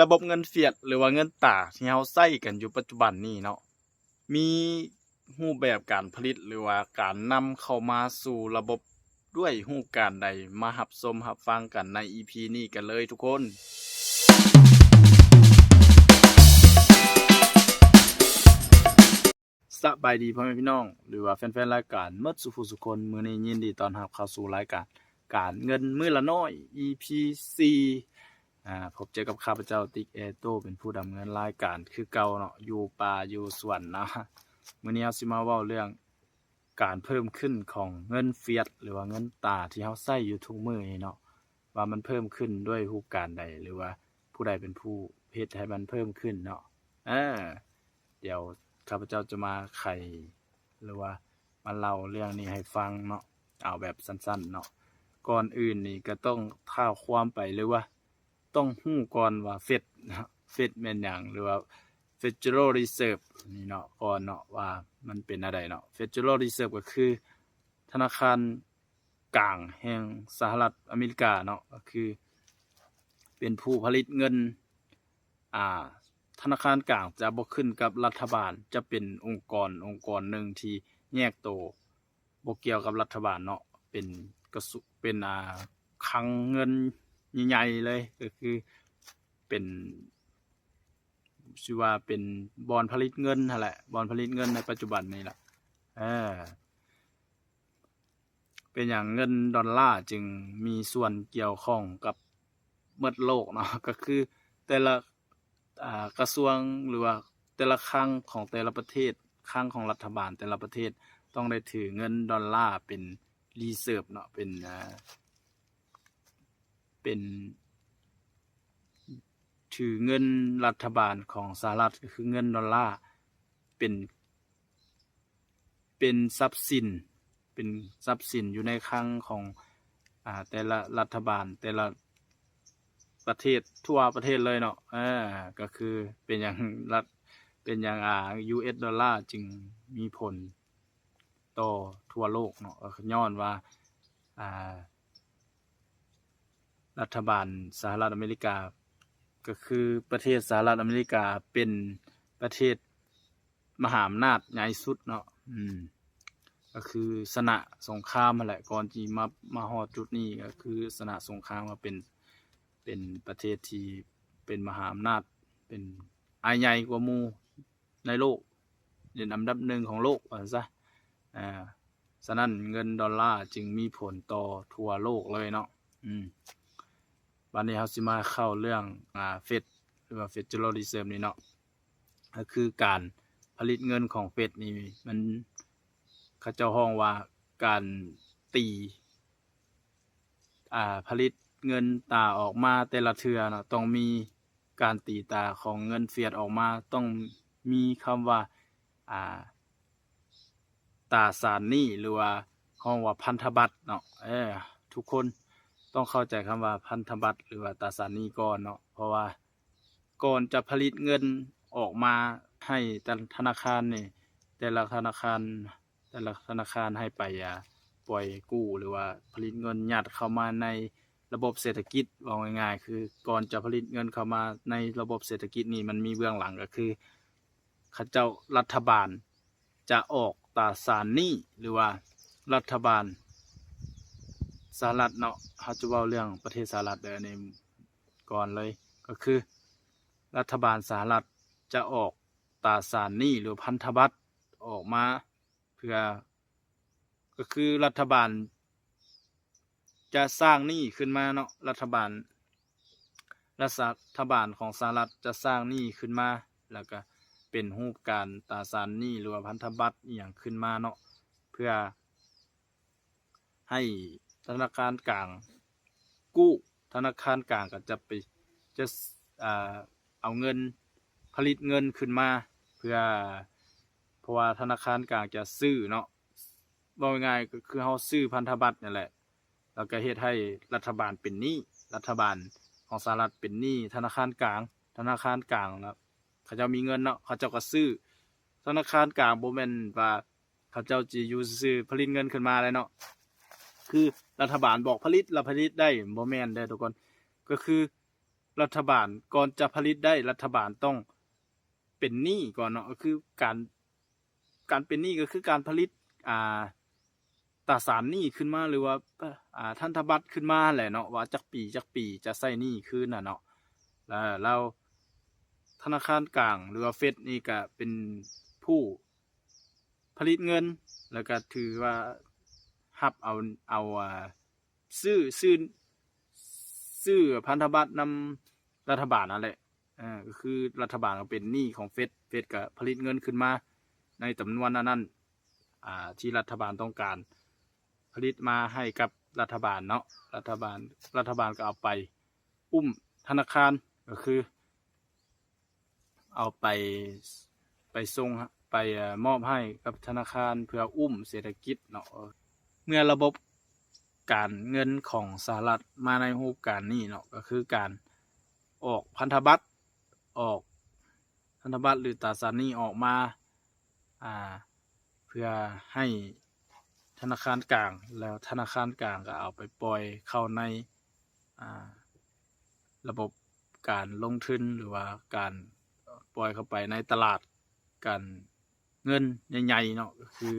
ລະບົບເງິນຟຽດ ຫຼືວ່າເງິນຕາທີ່ເຮົາໃຊ້ກັນຢູ່ປັດຈຸບັນນີ້ເນາະ ມີຮູບແບບການຜະລິດ ຫຼືວ່າການນຳເຂົ້າມາສູ່ລະບົບດ້ວຍຮູບການໃດ? ມາຮັບຊົມຮັບຟັງກັນໃນອີພີນີ້ກັນເລີຍທຸກຄົນ. ສະບາຍດີພໍ່ແມ່ພີ່ນ້ອງ ຫຼືວ່າແຟນໆລາຍການໝົດສູ່ຜູ້ສູ່ຄົນ. ມື້ນີ້ຍິນດີຕ້ອນຮັບເຂົ້າສູ່ລາຍການການເງິນມື້ລະໜ້ອຍ ອີພີສີ່ ອ່າ ພົບເຈີກັບຂ້າພະເຈົ້າ ຕິກ ເອໂຕ້ ເປັນຜູ້ດຳເນີນລາຍການຄືເກົ່າເນາະ ຢູ່ປ່າຢູ່ສວນເນາະ. ມື້ນີ້ເຮົາຊິມາເວົ້າເລື່ອງການເພີ່ມຂຶ້ນຂອງເງິນຟຽດ ຫຼືວ່າເງິນຕາທີ່ເຮົາໃຊ້ຢູ່ທຸກມື້ນີ້ເນາະ ວ່າມັນເພີ່ມຂຶ້ນດ້ວຍຮູບການໃດ ຫຼືວ່າຜູ້ໃດເປັນຜູ້ເຮັດໃຫ້ມັນເພີ່ມຂຶ້ນເນາະ. ເອີ ດຽວຂ້າພະເຈົ້າຈະມາໄຂ ຫຼືວ່າມາເລົ່າເລື່ອງນີ້ໃຫ້ຟັງເນາະ ເອົາແບບສັ້ນໆເນາະ. ກ່ອນອື່ນນີ້ກໍຕ້ອງທ້າວຄວາມໄປ ຫຼືວ່າຕ້ອງຮູ້ກ່ອນວ່າເຟດເນາະ ເຟດແມ່ນຫຍັງ ຫຼືວ່າ Federal Reserve ນີ້ເນາະ ກ່ອນເນາະ ວ່າມັນເປັນແນວໃດເນາະ. Federal Reserve ກໍຄືທະນາຄານກາງແຫ່ງສະຫະລັດອາເມລິກາເນາະ ກໍຄືເປັນຜູ້ຜະລິດເງິນ ອ່າ ທະນາຄານກາງຈະບໍ່ຂຶ້ນກັບລັດຖະບານ ຈະເປັນອົງກອນ ອົງກອນໜຶ່ງທີ່ແຍກໂຕ ບໍ່ກ່ຽວກັບລັດຖະບານເນາະ ເປັນກະຊວງ ເປັນ ອ່າ ຄັງເງິນໃຫຍ່ໆເລີຍ ກໍຄືເປັນ ຊິວ່າເປັນບ່ອນຜະລິດເງິນຫັ້ນແຫຼະ ບ່ອນຜະລິດເງິນໃນປັດຈຸບັນນີ້ລະ. ເອີ ເປັນຫຍັງເງິນດອນລາຈຶ່ງມີສ່ວນກ່ຽວຂ້ອງກັບໝົດໂລກເນາະ? ກໍຄືແຕ່ລະ ອ່າ ກະຊວງ ຫຼືວ່າແຕ່ລະຄັງຂອງແຕ່ລະປະເທດ ຄັງຂອງລັດຖະບານແຕ່ລະປະເທດຕ້ອງໄດ້ຖືເງິນດອນລາເປັນ reserve ເນາະ ເປັນ ເປັນ ຖືເງິນລັດຖະບານຂອງສະຫະລັດ ກໍຄືເງິນດອນລາ ເປັນ ເປັນຊັບສິນ ເປັນຊັບສິນຢູ່ໃນຄັງຂອງ ອ່າ ແຕ່ລະລັດຖະບານ ແຕ່ລະປະເທດ ທົ່ວປະເທດເລີຍເນາະ. ເອີ ກໍຄືເປັນຫຍັງລັດ ເປັນຫຍັງ ອ່າ ຢູເອັສ ດອນລາຈຶ່ງມີຜົນຕໍ່ທົ່ວໂລກເນາະ? ກໍຍ້ອນວ່າ ອ່າ ລັດຖະບານສະຫະລັດອາເມລິກາ ກໍຄືປະເທດສະຫະລັດອາເມລິກາເປັນປະເທດມະຫາອຳນາດໃຫຍ່ສຸດເນາະ ອືມ ກໍຄືຊະນະສົງຄາມຫັ້ນແຫຼະ ກ່ອນທີ່ມາ ມາຮອດຈຸດນີ້ ກໍຄືຊະນະສົງຄາມ ກໍເປັນ ເປັນປະເທດທີ່ເປັນມະຫາອຳນາດ ເປັນອ້າຍໃຫຍ່ກວ່າໝູ່ໃນໂລກ ເປັນອັນດັບໜຶ່ງຂອງໂລກວ່າຊັ້ນຊະ. ອ່າ ສະນັ້ນເງິນດອນລາຈຶ່ງມີຜົນຕໍ່ທົ່ວໂລກເລີຍເນາະ. ອືມ ບາດນີ້ເຮົາຊິມາເຂົ້າເລື່ອງ ອ່າ ເຟດ ຫຼືວ່າ Federal Reserve ນີ້ເນາະ ກໍຄືການຜະລິດເງິນຂອງເຟດນີ້ ມັນ ເຂົາເຈົ້າຮ້ອງວ່າການຕີ ອ່າ ຜະລິດເງິນຕາອອກມາແຕ່ລະເທື່ອເນາະ ຕ້ອງມີການຕີຕາຂອງເງິນຟຽດອອກມາ ຕ້ອງມີຄຳວ່າ ອ່າ ຕາສານໜີ້ ຫຼືວ່າຮ້ອງວ່າພັນທະບັດເນາະ. ເອີ ທຸກຄົນຕ້ອງເຂົ້າໃຈຄຳວ່າພັນທະບັດ ຫຼືວ່າຕາສານໜີ້ກ່ອນເນາະ ເພາະວ່າກ່ອນຈະຜະລິດເງິນອອກມາໃຫ້ທະນາຄານນີ້ ແຕ່ລະທະນາຄານ ແຕ່ລະທະນາຄານໃຫ້ໄປ ອ່າ ປ່ອຍກູ້ ຫຼືວ່າຜະລິດເງິນຍັດເຂົ້າມາໃນລະບົບເສດຖະກິດ. ເວົ້າງ່າຍໆ ຄືກ່ອນຈະຜະລິດເງິນເຂົ້າມາໃນລະບົບເສດຖະກິດນີ້ ມັນມີເບື້ອງຫຼັງ ກໍຄືເຂົາເຈົ້າ ລັດຖະບານຈະອອກຕາສານໜີ້ ຫຼືວ່າລັດຖະບານສະຫະລັດເນາະ, ເຮົາຈະເວົ້າເລື່ອງປະເທດສະຫະລັດເດີ ອັນນີ້ກ່ອນເລີຍ ກໍຄືລັດຖະບານສະຫະລັດຈະອອກຕາສານໜີ້ ຫຼືພັນທະບັດອອກມາ ເພື່ອ ກໍຄືລັດຖະບານຈະສ້າງໜີ້ຂຶ້ນມາເນາະ, ລັດຖະບານ ລັດຖະບານຂອງສະຫະລັດຈະສ້າງໜີ້ຂຶ້ນມາ ແລ້ວກະເປັນຮູບການຕາສານໜີ້ ຫຼືວ່າພັນທະບັດອີ່ຫຍັງຂຶ້ນມາເນາະ ເພື່ອໃຫ້ທະນາຄານກາງກູ້, ທະນາຄານກາງກໍຈະໄປ ຈະ ອ່າ ເອົາເງິນ ຜະລິດເງິນຂຶ້ນມາ ເພື່ອ ເພາະວ່າທະນາຄານກາງຈະຊື້ເນາະ, ເວົ້າງ່າຍໆ ກໍຄືເຮົາຊື້ພັນທະບັດນັ້ນແຫຼະ ແລ້ວກໍເຮັດໃຫ້ລັດຖະບານເປັນໜີ້, ລັດຖະບານຂອງສະຫະລັດເປັນໜີ້ທະນາຄານກາງ, ທະນາຄານກາງລະເຂົາເຈົ້າມີເງິນເນາະ ເຂົາເຈົ້າກໍຊື້, ທະນາຄານກາງບໍ່ແມ່ນວ່າເຂົາເຈົ້າຊິຢູ່ຊື່ໆ ຜະລິດເງິນຂຶ້ນມາໄດ້ເນາະ, ຄືລັດຖະບານບອກຜະລິດລະຜະລິດໄດ້ ບໍ່ແມ່ນເດີທຸກຄົນ, ກໍຄື ລັດຖະບານ ກ່ອນຈະຜະລິດໄດ້ ລັດຖະບານຕ້ອງເປັນໜີ້ກ່ອນເນາະ ກໍຄືການ ການເປັນໜີ້ກໍຄືການຜະລິດ ອ່າ ຕາສານໜີ້ຂຶ້ນມາ ຫຼືວ່າ ອ່າ ພັນທະບັດຂຶ້ນມາແຫຼະເນາະ ວ່າຈັກປີ ຈັກປີຈະໃຊ້ໜີ້ຄືນນະເນາະ. ແລ້ວ ແລ້ວທະນາຄານກາງ ຫຼືວ່າເຟດນີ້ກໍເປັນຜູ້ຜະລິດເງິນ ແລ້ວກໍຖືວ່າຮັບເອົາ ເອົາ ອ່າ ຊື້ ຊື້ ຊື້ພັນທະບັດນຳລັດຖະບານນັ້ນແຫຼະ. ເອີ ກໍຄືລັດຖະບານກໍເປັນໜີ້ຂອງເຟດ ເຟດກໍຜະລິດເງິນຂຶ້ນມາໃນຈຳນວນອັນນັ້ນ ອ່າ ທີ່ລັດຖະບານຕ້ອງການ ຜະລິດມາໃຫ້ກັບລັດຖະບານເນາະ ລັດຖະບານ ລັດຖະບານກໍເອົາໄປອຸ້ມທະນາຄານ ກໍຄື ເອົາໄປ ໄປສົ່ງ ໄປ ເອີ ມອບໃຫ້ກັບທະນາຄານເພື່ອອຸ້ມເສດຖະກິດເນາະ. ເມື່ອລະບົບການເງິນຂອງສະຫະລັດມາໃນຮູບການນີ້ເນາະ ກໍຄືການອອກພັນທະບັດ ອອກພັນທະບັດ ຫຼື ຕາສານໜີ້ອອກມາ ອ່າ ເພື່ອໃຫ້ທະນາຄານກາງ ແລ້ວທະນາຄານກາງກໍເອົາໄປປ່ອຍເຂົ້າໃນ ອ່າ ລະບົບການລົງທຶນ ຫຼືວ່າການປ່ອຍເຂົ້າໄປໃນຕະຫຼາດການເງິນໃຫຍ່ໆເນາະ ກໍຄື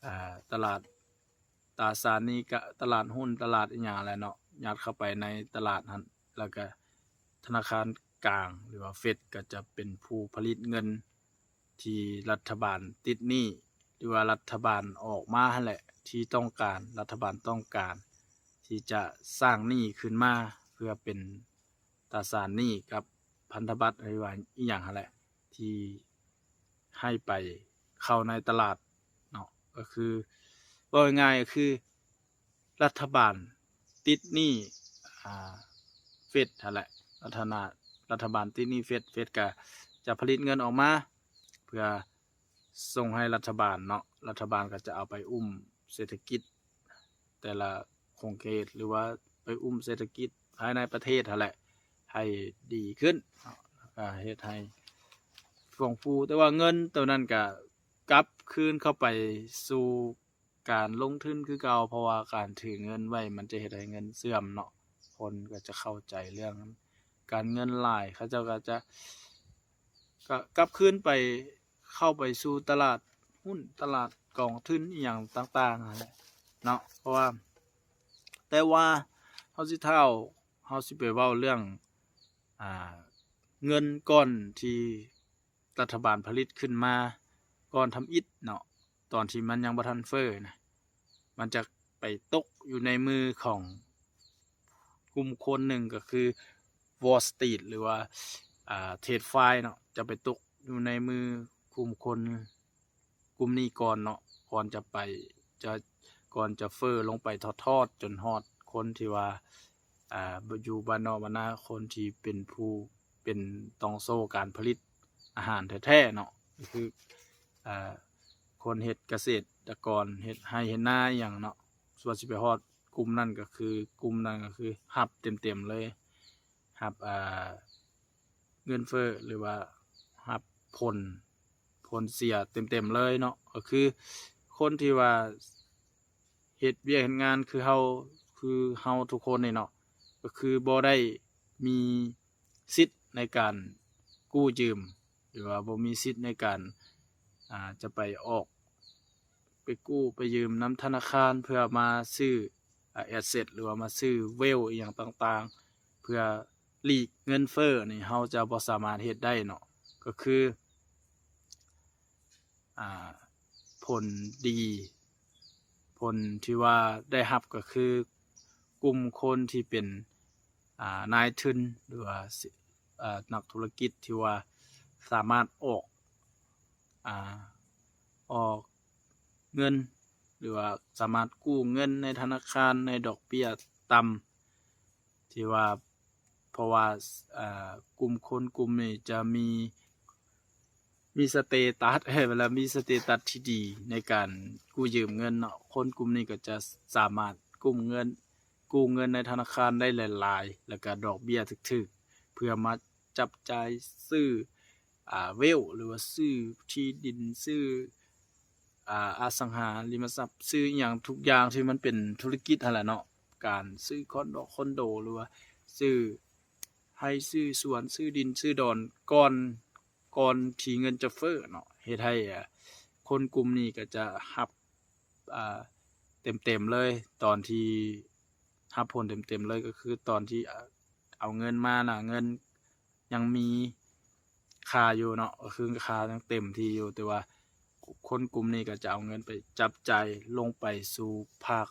ອ່າ ຕະຫຼາດຕາສານນີ້ ກະຕະຫຼາດຫຸ້ນ ຕະຫຼາດອີ່ຫຍັງແຫຼະເນາະ ຍັດເຂົ້າໄປໃນຕະຫຼາດຫັ້ນ ແລ້ວກະທະນາຄານກາງ ຫຼືວ່າເຟດ ກໍຈະເປັນຜູ້ຜະລິດເງິນ ທີ່ລັດຖະບານຕິດໜີ້ ຫຼືວ່າລັດຖະບານອອກມາຫັ້ນແຫຼະ ທີ່ຕ້ອງການ ລັດຖະບານຕ້ອງການທີ່ຈະສ້າງໜີ້ຂຶ້ນມາ ເພື່ອເປັນຕາສານໜີ້ກັບພັນທະບັດ ຫຼືວ່າອີ່ຫຍັງຫັ້ນແຫຼະ ທີ່ໃຫ້ໄປເຂົ້າໃນຕະຫຼາດເນາະ. ກໍຄື ເວົ້າງ່າຍໆ ກໍຄື ລັດຖະບານຕິດໜີ້ ອ່າ ເຟດຫັ້ນແຫຼະ ລັດຖະນາ ລັດຖະບານຕິດໜີ້ເຟດ ເຟດກໍຈະຜະລິດເງິນອອກມາ ເພື່ອສົ່ງໃຫ້ລັດຖະບານເນາະ ລັດຖະບານກໍຈະເອົາໄປອຸ້ມເສດຖະກິດແຕ່ລະຂົງເຂດ ຫຼືວ່າໄປອຸ້ມເສດຖະກິດພາຍໃນປະເທດຫັ້ນແຫຼະ ໃຫ້ດີຂຶ້ນເນາະ ແລ້ວກໍເຮັດໃຫ້ເຟື່ອງຟູ ແຕ່ວ່າເງິນໂຕນັ້ນກໍກັບຄືນເຂົ້າໄປສູ່ ການລົງທຶນຄືເກົ່າ ເພາະວ່າການຖືເງິນໄວ້ມັນຈະເຮັດໃຫ້ເງິນເສື່ອມເນາະ ຄົນກໍຈະເຂົ້າໃຈເລື່ອງການເງິນຫຼາຍ ເຂົາເຈົ້າກໍຈະ ກໍກັບຄືນໄປ ເຂົ້າໄປສູ່ຕະຫຼາດຫຸ້ນ ຕະຫຼາດກອງທຶນອີ່ຫຍັງຕ່າງໆຫັ້ນແຫຼະເນາະ. ເພາະວ່າ ແຕ່ວ່າເຮົາຊິທ້າວ ເຮົາຊິໄປເວົ້າເລື່ອງ ອ່າ ເງິນກ່ອນທີ່ ລັດຖະບານຜະລິດຂຶ້ນມາກ່ອນທຳອິດເນາະ ຕອນທີ່ມັນຍັງບໍ່ທັນເຟີ້ນະ ມັນຈະໄປຕົກຢູ່ໃນມືຂອງກຸ່ມຄົນໜຶ່ງ ກໍຄື Wall Street ຫຼືວ່າ ອ່າ TradFi ເນາະ ຈະໄປຕົກຢູ່ໃນມືກຸ່ມຄົນກຸ່ມນີ້ກ່ອນເນາະ ກ່ອນຈະໄປ ຈະ ກ່ອນຈະເຟີ້ລົງໄປທອດໆ ຈົນຮອດຄົນທີ່ວ່າ ອ່າ ຢູ່ບ້ານນອກບ້ານນາ ຄົນທີ່ເປັນຜູ້ ເປັນຕ່ອງໂສ້ການຜະລິດອາຫານແທ້ໆເນາະ ກໍຄື ອ່າ ຄົນເຮັດກະເສດຕະກອນ ເຮັດໄຮ່ເຮັດນາອີ່ຫຍັງເນາະ ສ່ວນຊິໄປຮອດກຸ່ມນັ້ນ ກໍຄື ກຸ່ມນັ້ນກໍຄືຮັບເຕັມໆເລີຍ ຮັບ ອ່າ ເງິນເຟີ້ ຫຼືວ່າຮັບຜົນ ຜົນເສຍເຕັມໆເລີຍເນາະ ກໍຄືຄົນທີ່ວ່າ ເຮັດວຽກເຮັດງານຄືເຮົາ ຄືເຮົາທຸກຄົນນີ້ເນາະ ກໍຄືບໍ່ໄດ້ມີສິດໃນການກູ້ຢືມ ຫຼືວ່າບໍ່ມີສິດໃນການ ອ່າ ຈະໄປອອກ ໄປກູ້ໄປຢືມນຳທະນາຄານເພື່ອມາຊື້ ອ່າ asset ຫຼືວ່າມາຊື້ wealth ອີ່ຫຍັງຕ່າງໆ ເພື່ອຫຼີກເງິນເຟີ້ນີ້ ເຮົາຈະບໍ່ສາມາດເຮັດໄດ້ເນາະ ກໍຄື ອ່າ ຜົນດີ ຜົນທີ່ວ່າໄດ້ຮັບກໍຄື ກຸ່ມຄົນທີ່ເປັນ ອ່າ ນາຍທຶນ ຫຼືວ່າ ອ່າ ນັກທຸລະກິດທີ່ວ່າສາມາດອອກ ອ່າ ອອກເງິນ ຫຼືວ່າສາມາດກູ້ເງິນໃນທະນາຄານໃນດອກເບ້ຍຕ່ຳ ທີ່ວ່າ ເພາະວ່າ ອ່າ ກຸ່ມຄົນກຸ່ມນີ້ຈະມີ ມີສະເຕຕັດ ເອີ ເວລາມີສະເຕຕັດທີ່ດີໃນການກູ້ຢືມເງິນເນາະ ຄົນກຸ່ມນີ້ກໍຈະສາມາດກູ້ເງິນ ກູ້ເງິນໃນທະນາຄານໄດ້ຫຼາຍໆ ແລ້ວກໍດອກເບ້ຍຖືກໆ ເພື່ອມາຈັບຈ່າຍຊື້ ອ່າ wealth ຫຼືວ່າຊື້ທີ່ດິນ ຊື້ ອ່າ ອະສັງຫາລິມະຊັບ ຊື້ອີ່ຫຍັງທຸກຢ່າງທີ່ມັນເປັນທຸລະກິດຫັ້ນແຫຼະເນາະ ການຊື້ຄອນໂດ ຄອນໂດ ຫຼືວ່າຊື້ ໄຮ່ ຊື້ສວນ ຊື້ດິນ ຊື້ດອນ ກ່ອນ ກ່ອນທີ່ເງິນຈະເຟີ້ເນາະ ເຮັດໃຫ້ ເອີ່ ຄົນກຸ່ມນີ້ກໍຈະຮັບ ອ່າ ເຕັມໆເລີຍ ຕອນທີ່ຮັບຜົນເຕັມໆເລີຍ ກໍຄືຕອນທີ່ ເອົາເງິນມານະ ເງິນຍັງມີຄ່າຢູ່ເນາະ ກໍຄືຄ່າຍັງເຕັມທີ່ຢູ່ ແຕ່ວ່າຄົນກຸ່ມນີ້ກໍຈະເອົາເງິນໄປຈັບຈ່າຍລົງໄປສູ່ພາກ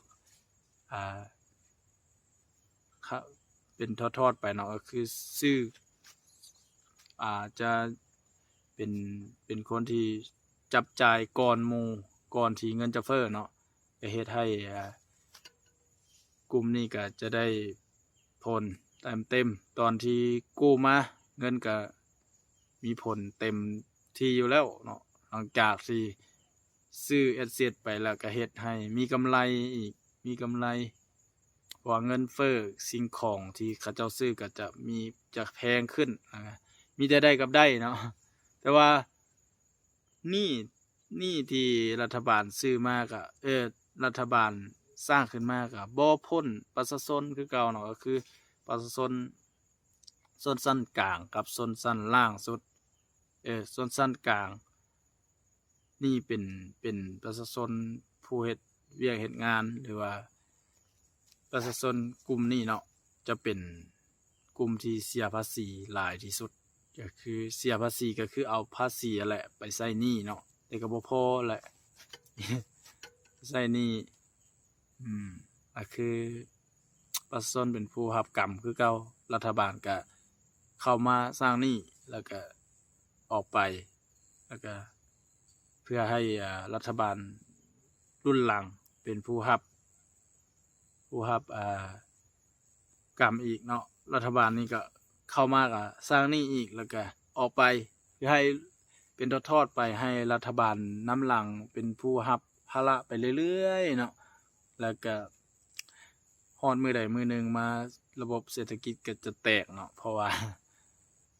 ອ່າ ເປັນທອດໆໄປເນາະ ກໍຄືຊື້ ອາດຈະເປັນ ເປັນຄົນທີ່ຈັບຈ່າຍກ່ອນໝູ່ ກ່ອນທີ່ເງິນຈະເຟີ້ເນາະ ກໍເຮັດໃຫ້ ອ່າ ກຸ່ມນີ້ກໍຈະໄດ້ຜົນເຕັມໆ ຕອນທີ່ກູ້ມາ ເງິນກໍມີຜົນເຕັມທີ່ຢູ່ແລ້ວເນາະ ຫຼັງຈາກທີ່ຊື້ແອັດເຊັດໄປແລ້ວ ກໍເຮັດໃຫ້ມີກຳໄລອີກ ມີກຳໄລ ເພາະວ່າເງິນເຟີ້ ສິ່ງຂອງທີ່ເຂົາເຈົ້າຊື້ກໍຈະມີ ຈະແພງຂຶ້ນ ອາ ມີແຕ່ໄດ້ກັບໄດ້ເນາະ ແຕ່ວ່າໜີ້ ໜີ້ທີ່ລັດຖະບານຊື້ມາກໍ ເອີ ລັດຖະບານສ້າງຂຶ້ນມາກໍບໍ່ພົ້ນປະຊາຊົນຄືເກົ່າເນາະ ກໍຄືປະຊາຊົນຊົນຊັ້ນກາງກັບຊົນຊັ້ນລ່າງສຸດ ເອີ ຊົນຊັ້ນກາງ ນີ້ເປັນ ເປັນປະຊາຊົນຜູ້ເຮັດວຽກເຮັດງານ ຫຼືວ່າປະຊາຊົນກຸ່ມນີ້ເນາະ ຈະເປັນກຸ່ມທີ່ເສຍພາສີຫຼາຍທີ່ສຸດ ກໍຄືເສຍພາສີ ກໍຄືເອົາພາສີຫັ້ນແຫຼະໄປໃຊ້ໜີ້ເນາະ ແຕ່ກໍບໍ່ພໍແຫຼະ ໃຊ້ໜີ້ ອືມ ກໍຄືປະຊາຊົນເປັນຜູ້ຮັບກຳຄືເກົ່າ ລັດຖະບານກະເຂົ້າມາສ້າງໜີ້ ແລ້ວກະອອກໄປ ແລ້ວກະເພື່ອໃຫ້ ອາ ລັດຖະບານລຸ້ນຫຼັງເປັນຜູ້ຮັບ ຜູ້ຮັບ ອາ ກຳອີກເນາະ ລັດຖະບານນີ້ກໍເຂົ້າມາກໍສ້າງໜີ້ອີກ ແລ້ວກໍອອກໄປ ຄືໃຫ້ເປັນທອດໆໄປ ໃຫ້ລັດຖະບານນຳຫຼັງເປັນຜູ້ຮັບພາລະໄປເລື້ອຍໆເນາະ ແລ້ວກະຮອດມື້ໃດມື້ໜຶ່ງມາ ລະບົບເສດຖະກິດກໍຈະແຕກເນາະ ເພາະວ່າ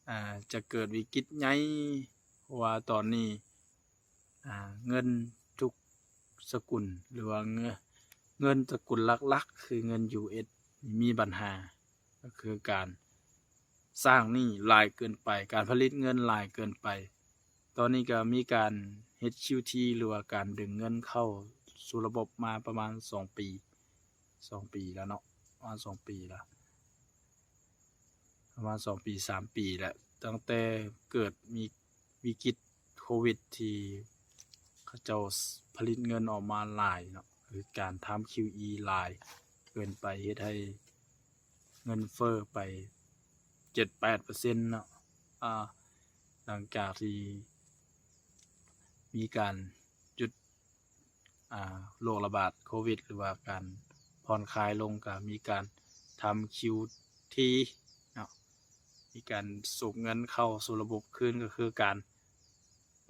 ອາ ຈະເກີດວິກິດໃຫຍ່ ເພາະວ່າຕອນນີ້ ອາ ເງິນທຸກສະກຸນ ຫຼືວ່າເງິນ ເງິນສະກຸນຫຼັກໆ ຄືເງິນຢູເອັສ ມີບັນຫາ ກໍຄືການສ້າງໜີ້ຫຼາຍເກີນໄປ ການຜະລິດເງິນຫຼາຍເກີນໄປ ຕອນນີ້ກໍມີການເຮັດຄິວທີ ຫຼືວ່າການດຶງເງິນເຂົ້າສູ່ລະບົບມາປະມານສອງປີ ສອງປີແລ້ວເນາະ ປະມານສອງປີແລ້ວ ປະມານສອງປີ ສາມປີແລ້ວ ຕັ້ງແຕ່ເກີດມີວິກິດໂຄວິດທີ່ເຂົາເຈົ້າຜະລິດເງິນອອກມາຫຼາຍເນາະ ຄືການທຳຄິວອີຫຼາຍເກີນໄປ ເຮັດໃຫ້ເງິນເຟີ້ໄປເຈັດແປດເປີເຊັນເນາະ ອາ ຫຼັງຈາກທີ່ມີການຢຸດ ອາ ໂລກລະບາດໂຄວິດ ຫຼືວ່າການຜ່ອນຄາຍລົງ ກໍມີການທຳຄິວທີເນາະ ມີການສູບເງິນເຂົ້າສູ່ລະບົບຄືນ ກໍຄືການ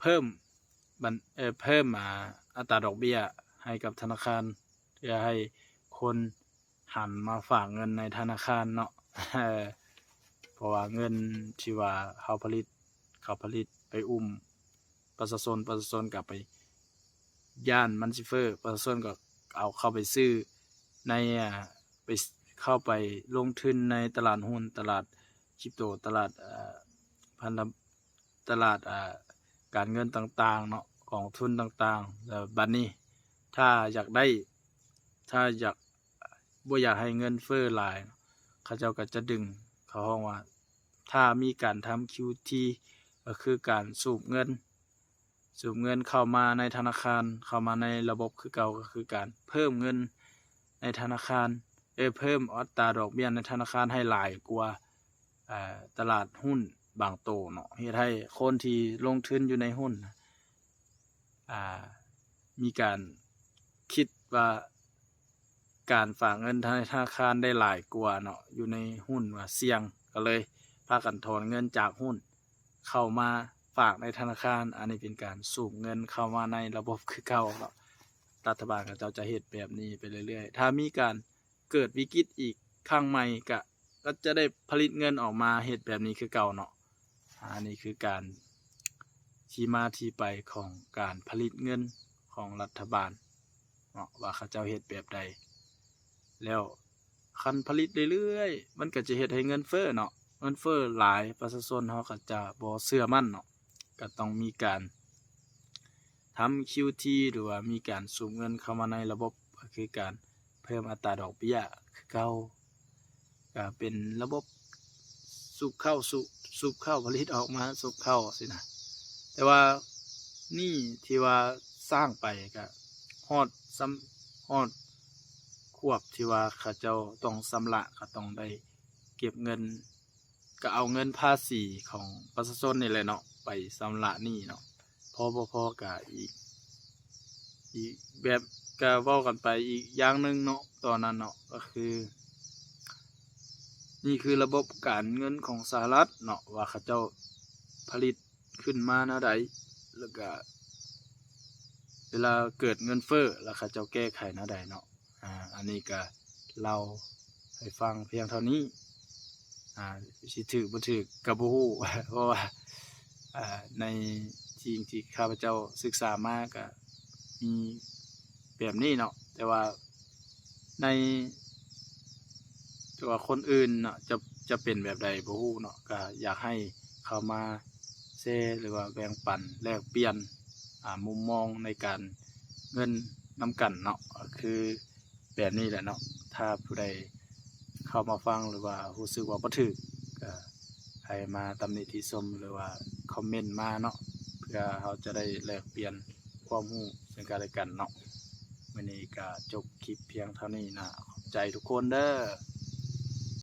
ເພີ່ມບັນ ເອີ ເພີ່ມ ອາ ອັດຕາດອກເບ້ຍໃຫ້ກັບທະນາຄານ ເພື່ອໃຫ້ຄົນຫັນມາຝາກເງິນໃນທະນາຄານເນາະ ເອີ ເພາະວ່າເງິນທີ່ວ່າເຮົາຜະລິດ ເຂົາຜະລິດໄປອຸ້ມປະຊາຊົນ ປະຊາຊົນກໍໄປ ຢ້ານມັນຊິເຟີ້ ປະຊາຊົນກໍເອົາເຂົ້າໄປຊື້ໃນ ອາ ໄປ ເຂົ້າໄປລົງທຶນໃນຕະຫຼາດຫຸ້ນ ຕະຫຼາດຄຣິບໂຕ ຕະຫຼາດ ອາ ພັນທະ ຕະຫຼາດ ອາ ການເງິນຕ່າງໆເນາະ ກອງທຶນຕ່າງໆ ແລ້ວບັດນີ້ຖ້າຢາກໄດ້ ຖ້າຢາກ ບໍ່ຢາກໃຫ້ເງິນເຟີ້ຫຼາຍ ເຂົາເຈົ້າກໍຈະດຶງ ເຂົາຮ້ອງວ່າ ຖ້າມີການທຳຄິວທີ ກໍຄືການສູບເງິນ ສູບເງິນເຂົ້າມາໃນທະນາຄານ ເຂົ້າມາໃນລະບົບຄືເກົ່າ ກໍຄືການເພີ່ມເງິນໃນທະນາຄານ ເອີ ເພີ່ມອັດຕາດອກເບ້ຍໃນທະນາຄານໃຫ້ຫຼາຍກວ່າ ອາ ຕະຫຼາດຫຸ້ນບາງໂຕເນາະ ເຮັດໃຫ້ຄົນທີ່ລົງທຶນຢູ່ໃນຫຸ້ນ ອາ ມີການຄິດວ່າ ການຝາກເງິນທະນາຄານໄດ້ຫຼາຍກວ່າເນາະ ຢູ່ໃນຫຸ້ນວ່າສ່ຽງ ກໍເລີຍພາກັນຖອນເງິນຈາກຫຸ້ນເຂົ້າມາຝາກໃນທະນາຄານ ອັນນີ້ເປັນການສູບເງິນເຂົ້າມາໃນລະບົບຄືເກົ່າເນາະ ລັດຖະບານເຂົາເຈົ້າຈະເຮັດແບບນີ້ໄປເລື້ອຍໆ ຖ້າມີການເກີດວິກິດອີກຄັ້ງໃໝ່ ກະ ກໍຈະໄດ້ຜະລິດເງິນອອກມາເຮັດແບບນີ້ຄືເກົ່າເນາະ ອັນນີ້ຄືການທີ່ມາທີ່ໄປຂອງການຜະລິດເງິນຂອງລັດຖະບານເນາະ ວ່າເຂົາເຈົ້າເຮັດແບບໃດ ແລ້ວຄັນຜະລິດເລື້ອຍໆ ມັນກໍຈະເຮັດໃຫ້ເງິນເຟີ້ເນາະ ເງິນເຟີ້ຫຼາຍ ປະຊາຊົນເຮົາກໍຈະບໍ່ເຊື່ອໝັ້ນເນາະ ກໍຕ້ອງມີການທຳຄິວທີ ຫຼືວ່າມີການສູບເງິນເຂົ້າມາໃນລະບົບ ກໍຄືການເພີ່ມອັດຕາດອກເບ້ຍຄືເກົ່າ ກໍເປັນລະບົບສູບເຂົ້າ ສູບ ສູບເຂົ້າ ຜະລິດອອກມາສູບເຂົ້າຊີ້ນະ. ແຕ່ວ່າໜີ້ທີ່ວ່າສ້າງໄປກໍຮອດ ຮອດຂວບທີ່ວ່າເຂົາເຈົ້າຕ້ອງຊຳລະ ກໍຕ້ອງໄດ້ເກັບເງິນ ກໍເອົາເງິນພາສີຂອງປະຊາຊົນນີ້ແຫຼະເນາະ ໄປຊຳລະໜີ້ເນາະ. ພໍບໍ່ພໍກໍອີກ ອີກແບບ ກໍເວົ້າກັນໄປອີກຢ່າງໜຶ່ງເນາະ ຕອນນັ້ນເນາະ ກໍຄື ນີ້ຄືລະບົບການເງິນຂອງສະຫະລັດເນາະ ວ່າເຂົາເຈົ້າຜະລິດຂຶ້ນມາແນວໃດ ແລ້ວກໍເວລາເກີດເງິນເຟີ້ ແລ້ວເຂົາເຈົ້າແກ້ໄຂແນວໃດເນາະ. ອາ ອັນນີ້ກໍເລົ່າໃຫ້ຟັງພຽງເທົ່ານີ້ ອາ ຊິຖືກບໍ່ຖືກກໍບໍ່ຮູ້ ເພາະວ່າ ອາ ໃນສິ່ງທີ່ຂ້າພະເຈົ້າສຶກສາມາກໍມີແບບນີ້ເນາະ ແຕ່ວ່າໃນ ແຕ່ວ່າຄົນອື່ນເນາະ ຈະ ຈະເປັນແບບໃດບໍ່ຮູ້ເນາະ ກໍຢາກໃຫ້ເຂົ້າມາແຊ ຫຼືວ່າແບ່ງປັນແລກປ່ຽນ ອາ ມຸມມອງໃນການເງິນນຳກັນເນາະ ກໍຄື ແບບນີ້ແຫຼະເນາະ ຖ້າຜູ້ໃດເຂົ້າມາຟັງ ຫຼືວ່າຮູ້ສຶກວ່າບໍ່ຖືກ ກໍໃຫ້ມາຕຳໜິຕິຊົມ ຫຼືວ່າຄອມເມັນມາເນາະ ເພື່ອເຮົາຈະໄດ້ແລກປ່ຽນຄວາມຮູ້ເຊິ່ງກັນແລະກັນເນາະ. ມື້ນີ້ກໍຈົບຄລິບພຽງເທົ່ານີ້ນະ ຂອບໃຈທຸກຄົນເດີ້.